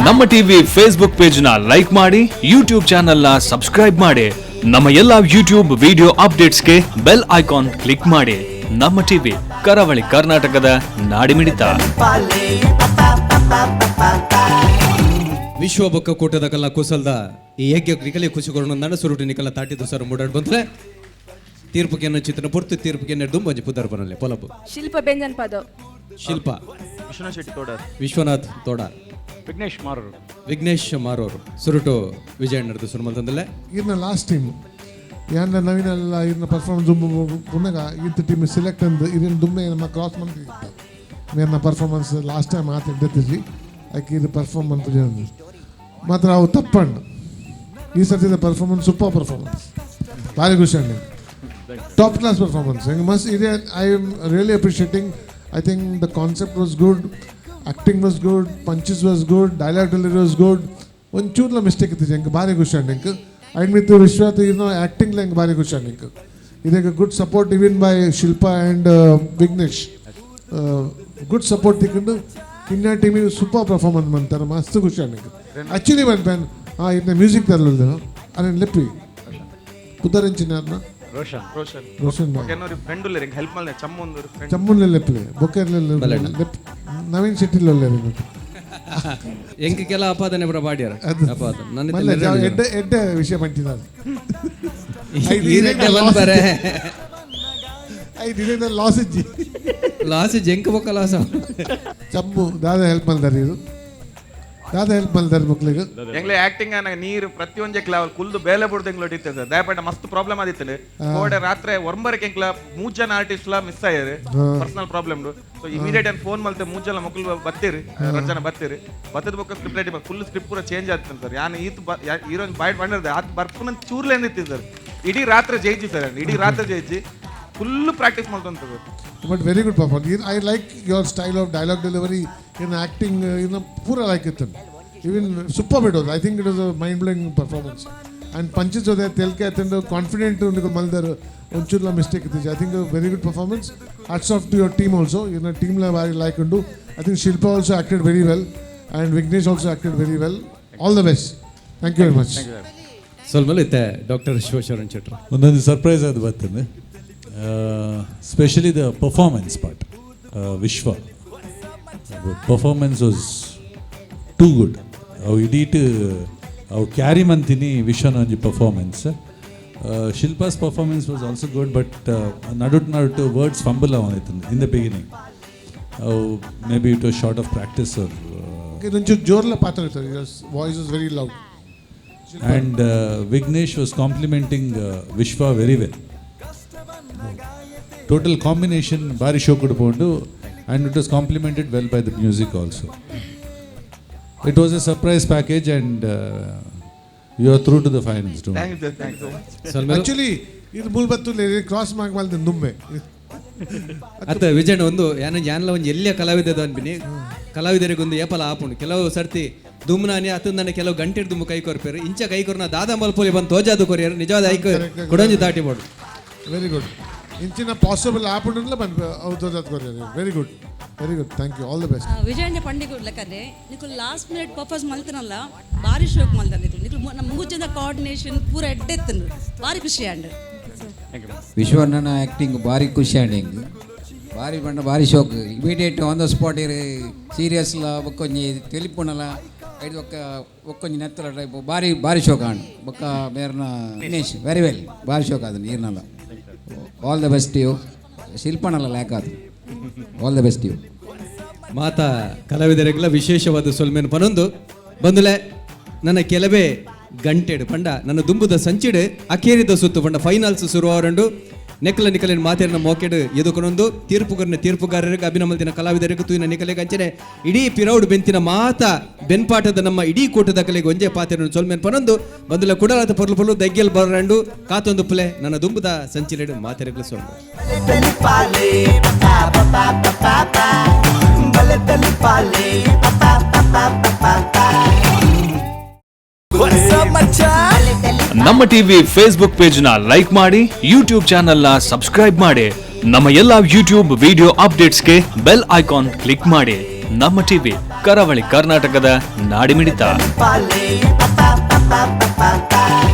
ನಮ್ಮ TV Facebook page ನ ಲೈಕ್ ಮಾಡಿ, ಯೂಟ್ಯೂಬ್ ಚಾನೆಲ್ ನ ಸಬ್ಸ್ಕ್ರೈಬ್ ಮಾಡಿ. ನಮ್ಮ ಎಲ್ಲಾ ಯೂಟ್ಯೂಬ್ ವಿಡಿಯೋ ಅಪ್ಡೇಟ್ಸ್ಗೆ bell icon click ಮಾಡಿ. ನಮ್ಮ ಟಿವಿ, ಕರಾವಳಿ ಕರ್ನಾಟಕದ ನಾಡಿಮಿಡಿತ. ವಿಶ್ವ ಬೊಕ್ಕ ಕೂಟದ ಕಲ್ಲ ಕುಸಲ್ದ ಈ ಯಜ್ಞ ನಿಕಲೆ ಖುಷಿ ನನ್ನ ಸುರುಟು ನಿಕಲ ತಾಟಿದ್ದು ಸರ್ ಮೂಡಾಡ್ ಬಂದ್ರೆ ತೀರ್ಪುಗೆ ಚಿತ್ರನ ಪುರ್ತು ತೀರ್ಪುಗೆ ದುಂಬಂಜಿ ಪುದರ್ ಬರಲೆ ಪೊಲಬು. ಶಿಲ್ಪ ಬೆಂಜನ್ ಪದ. ಶಿಲ್ಪ. ವಿಶ್ವನಾಥ್ ಶೆಟ್ಟಿ ತೋಡರ್. ವಿಶ್ವನಾಥ್ ತೋಡಾರ್. ವಿಘ್ನೇಶ್ ಮಾರರು. ವಿಘ್ನೇಶ್ ಮಾರೋರು. ಸುರುಟು ವಿಜಯಣ್ಣರದು ಸುರುಮಲ್ತಂದಲ್ಲೇ. ಇರ್ನ ಲಾಸ್ಟ್ ಟೀಮ್ ಯಾನ ನವೀನೆಲ್ಲ ಇರ್ನ ಪರ್ಫಾರ್ಮೆನ್ಸ್ ಪುನಗ ಇತ್ತು ಟೀಮ್ ಸೆಲೆಕ್ಟ್ ಅಂದು ಇದನ್ನು ದುಮ್ಮೆ ನಮ್ಮ ಕ್ರಾಸ್ ಮಂತ್ ಮೇರ್ನ performance last time ಆತ ಎಡ್ಡೆತ್ತಿಜಿ ಆಕೆ ಇದು ಪರ್ಫಾರ್ಮ್ ಅಂತ ಮಾತ್ರ ಅವು ತಪ್ಪಣ್ಣ. ಈ ಸರ್ತಿದ performance super performance, ಭಾರಿ ಖುಷಿ ಅಣ್ಣ, top class performance ಹೆಂಗೆ ಮಸ್ತ್ ಇದೆ. I am really appreciating. I think the concept was good, acting was good, punches was good, dialogue delivery was good. ಒಂದು ಚೂರ್ಲ ಮಿಸ್ಟೇಕ್ ಇತ್ತು ಹೆಂಗೆ ಭಾರಿ ಖುಷಿ ಅಣ್ಣ. ಹೆಂಗೆ ಆ್ಯಂಡ್ ವಿತ್ ವಿಶ್ವನಾಥ್ ಏನೋ ಆ್ಯಕ್ಟಿಂಗ್ಲ ಹೆಂಗೆ ಭಾರಿ ಖುಷಿ ಅಣ್ಣ. ಹೆಂಗೆ ಇದಕ್ಕೆ good support even by Shilpa and Vignesh, good support ತಿಕ್ಕೊಂಡು ಇನ್ನ ಟೀಮಿಗೆ ಸೂಪರ್ ಪರ್ಫಾರ್ಮೆನ್ಸ್ ಮಾಡ್ತಾರೆ, ಮಸ್ತ್ ಖುಷಿ ಅಣ್ಣ. ಆ್ಯಕ್ಚುಲಿ ಒಂದು ಪ್ಯಾನ್ ಹಾಂ ಇದನ್ನ ಮ್ಯೂಸಿಕ್ ತರಲಿಲ್ಲ ಅದೇ ಲೆಪ್ಪಿ ಪುದರಿಂಚಿನ ರೋಷನ್. ರೋಷನ್. ರೋಷನ್. ಏನೋರಿ ಫ್ರೆಂಡ್ ಉಲ್ಲೇರಿ, ಹೆಲ್ಪ್ ಮಲ್ನೆ ಚಮ್ಮೊಂದು ಫ್ರೆಂಡ್. ಚಮ್ಮುಲ್ಲೆ ಲೆಪ್ಪಲೆ ಬೊಕ್ಕೆರ್ಲೆ ಲೆಪ್ ನವೀನ್ ಶೆಟ್ಟಿಲ್ ಎಂಕ ಕೆಲ ಅಪಾದನೆ ಬರ ಬಾಡಿಯಾರ ಅಪಾದ ನನ್ನ. ಎಡ್ಡೆ ಎಡ್ಡೆ ವಿಷಯ ಮಂಟಿದ್ದಾರೆ. ಬರೆ. ಐದು ಇದರಿಂದ ಲಾಸ್ ಇಜ್ಜಿ. ಲಾಸ್ ಜಂಕ್ ಬೊಕ್ಕ ಲಾಸ್. ಚಮ್ಮು ದಾದ ಹೆಲ್ಪ್ ಮಲ್ದಾರೆ, ಇದು ದಾದ ಹೆಲ್ಪ್ ಮಲ್ದಾರೆ ಮಕ್ಳಿಗೆ. ಎಂಗ್ಲೆ ಆಕ್ಟಿಂಗ್ ಅನ್ನ ನೀರು ಪ್ರತಿಯೊಂಜೆ ಕ್ಲಾವಲ್ ಕುಲ್ದು ಬೇಲೆ ಬುಡ್ದು ಎಂಗ್ಲ ಹೊಡಿತೆ ಸರ್. ದಯಪಂಡ ಮಸ್ತ್ ಪ್ರಾಬ್ಲಮ್ ಆದಿತ್ತಂಡೆ. ಕೋಡೆ ರಾತ್ರಿ ಒಂಬರಕ್ಕೆ ಎಂಕ್ಲ ಮೂರ್ ಜನ ಆರ್ಟಿಸ್ಟ್ ಲಾ ಮಿಸ್ ಆಯ್ಯಾರು personal problem. So immediate ಅನ್ ಫೋನ್ ಮಲ್ತೆ ಮೂರ್ ಜನ ಮಕ್ಕಳು ಬತ್ತೀರಿ, ರಡ್ ಜನ ಬತ್ತೀರಿ. ಬತ್ತದ ಬೊಕ್ಕ script ready, full script ಪೂರ ಚೇಂಜ್ ಆಗ್ತದೆ ಸರ್. ಯಾನ್ ಈತ್ ಹೀರೋಯಿನ್ ಬಾಯ್ಟ್ ಬಂದಿರ್ದೆ ಆತ್ ಬರ್ಪುನ ಚೂರ್ಲೆ ಅಂದಿತ್ತು ಸರ್. ಇಡೀ ರಾತ್ರಿ ಜಯಿಚಿ ಸರ್, ಇಡೀ ರಾತ್ರಿ ಜಯಿಚಿ ಫುಲ್ ಪ್ರಾಕ್ಟೀಸ್ ಮಾಡ್ಕೊಂತ sir. But very good performance. I like your style of dialogue delivery in acting in ಪೂರ ಲೈಕ್ ಇತ್ತು. Even super it was. I think it was a mind blowing performance. And punches ಹೋದೆ ತೆಲ್ಕೆ ಆಯ್ತಂದು confident ಮಲ್ದರು, ಒಂಚೂರ್ಲ mistake ಇತ್ತು. I think very good performance. Hats off to your team also. ಇನ್ನ ಟೀಮ್ಲ ಭಾರಿ like ಉಂಡು. I think Shilpa also acted very well and Vignesh also acted very well. All the best. Thank you very much. ಸ್ವಲ್ಪ ಇತ್ತೆ doctor Shivasharan ಶೆಟ್ರು. ಒಂದೊಂದು surprise ಅದು ಬರ್ತದೆ, specially the performance part. Vishwa performance was too good. ಅವು ಇಡೀಟ್ ಅವು carry ಮಂತೀನಿ ವಿಶ್ವನ ಒಂಜಿ performance. Shilpa's performance was also good, but ನಡುಟ್ ನಡುಟ್ ವರ್ಡ್ಸ್ ಫಂಬಲ್ ಅವನಿತ್ತು in the beginning. ಅವು maybe it was short of practice. ಒಂಚೂರು ಜೋರ್ಲ ಪಾತ್ರ ಇರ್ತಾರೆ, voice is very loud. And Vignesh was complimenting Vishwa very well. Total combination ಬಾರಿ show ಕೊಡ್ಕೊಂಡು, and it was complimented well by the music also. It was a surprise package and you are through to the finals. Thank you sir, thank you. ಸ್ವಲ್ಪ actually ಇದು ಮೂಲ ಬತ್ತು cross ಮಾಡಬಾರ್ದು ದುಮ್ಮೆ. ಅತ್ತ ವಿಜಯಣ್ಣ, ಒಂದು ಯಾನ ಯಾನ್ಲ ಒಂಜಿ ಎಲ್ಲಿಯ ಕಲಾವಿದ ಅನ್ಬಿನಿ ಕಲಾವಿದರಿಗೊಂದು ಏಪಲ ಆಪುಂಡು. ಕೆಲವು ಸರ್ತಿ ದುಮ್ನಾನಿ ಅತ್ತ ನನ್ನ ಕೆಲವು ಗಂಟೆ ದುಮ್ಮು ಕೈ ಕೊರ್ಪೇರು ಇಂಚ ಕೈ ಕೊರ್ನ ದಾದಾ ಮಲ್ಪೋಲಿ ಬಂದು ತೋಜಾದು ಕೊರಿಯರು ನಿಜವಾದ ಐಕ್ ಕೊಡಂಜಿ ದಾಟಿ ಬೋಡು. Very good. ಇಂಚಿನ ಪಾಸಿಬಲ್ ಆಪುಂಡಲ್ಲ ಬಂದು ಹೌದು, very good, very good. Thank you, all the best. Vijayanna ಪಂಡಿಗೆ ಲೆಕ್ಕದೆ ನಿಕುಲು last minute performance ಮಲ್ತನಲ್ಲ, ಭಾರಿ ಶೋಕ್ ಮಲ್ತ ನಿಕುಲು ನಿಕುಲು ನಮ್ಮ ಮೂಜನ ಕೋಆರ್ಡಿನೇಷನ್ ಪೂರ ಎಡ್ಡೆತ್ತನು, ಭಾರಿ ಖುಷಿ ಆಂಡ್. ವಿಶ್ವಣ್ಣನ ಆ್ಯಕ್ಟಿಂಗ್ ಭಾರಿ ಖುಷಿ ಆಂಡ್. ಹಿಂಗ್ ಭಾರಿ ಪಂಡ ಭಾರಿ ಶೋಕ್. Immediate on the spot ಇರು ಸೀರಿಯಸ್ಲ ಬೊಕ್ಕೊಂಜಿ ತೆಲಿಪುಣಲ ಐದು ಒಕ್ಕ ಒಕ್ಕೊಂಜಿ ನೆತ್ತಲ ಟೈಪ್ ಭಾರಿ ಭಾರಿ ಶೋಕ್ ಆಂಡ್. ಬೊಕ್ಕ ಬೇರ್ನ ದಿನೇಶ್ ವೆರಿ ವೆಲ್, ಭಾರಿ ಶೋಕ್ ಆದನು ಈರ್ನಲ. All the best you. ಶಿಲ್ಪನಲ್ಲ lac ಆದು. All the best you. ಮಾತಾ ಕಲಾವಿದರಿಗೆಲ್ಲ ವಿಶೇಷವಾದ ಸೊಲ್ಮೆನ್ ಪನೊಂದು ಬಂದುಲೆ. ನನ್ನ ಕೆಲವೇ ಗಂಟೆಡು ಪಂಡ ನನ್ನ ದುಂಬುದ ಸಂಚಿಡು ಅಕೇರಿದ ಸುತ್ತು ಪಂಡ ಫೈನಲ್ಸ್ ಶುರುವಾರಂಡು. ನೆಕ್ಕಲ ನಿಕಲಿನ ಮಾತೆರ್ನ ಮೋಕೆಡ್ ಎದುಕೊನೊಂದು ತೀರ್ಪುಗರ್ನ ತೀರ್ಪುಗಾರರಿಗೆ, ಅಭಿನಮಲ್ದಿನ ಕಲಾವಿದರಿಗೆ, ತೂಯಿನ ನಿಕಲೆಗೆ, ಅಂಚನೆ ಇಡೀ ಪಿರೌಡ್ ಬೆಂತಿನ ಮಾತ ಬೆನ್ಪಾಟದ ನಮ್ಮ ಇಡೀ ಕೂಟದ ಕಲೆಗೆ ಒಂಜೇ ಪಾತೆರನ್ನು ಸೊಲ್ಮೆನ್ ಪನೊಂದು ಬಂದುಲ ಕುಡಲಾದ ಪೊರ್ಲು ಪೊರ್ಲು ದಗ್ಗೆಲ್ ಬರಂಡು ಕಾತೊಂದು ಪುಲೆ ನನ್ನ ದುಂಬುದ ಸಂಚಿಲೆಡು ಮಾತೆರೆಗ್ಲು ಸೊಲ್ಮೆ. ನಮ್ಮ ಟಿವಿ ಫೇಸ್ಬುಕ್ ಪೇಜ್ ನ ಲೈಕ್ ಮಾಡಿ, ಯೂಟ್ಯೂಬ್ ಚಾನೆಲ್ ನ ಸಬ್ಸ್ಕ್ರೈಬ್ ಮಾಡಿ, ನಮ್ಮ ಎಲ್ಲಾ ಯೂಟ್ಯೂಬ್ ವಿಡಿಯೋ ಅಪ್ಡೇಟ್ಸ್ಗೆ ಬೆಲ್ ಐಕಾನ್ ಕ್ಲಿಕ್ ಮಾಡಿ. ನಮ್ಮ ಟಿವಿ, ಕರಾವಳಿ ಕರ್ನಾಟಕದ ನಾಡಿಮಿಡಿತ. Pa pa pa pa pa.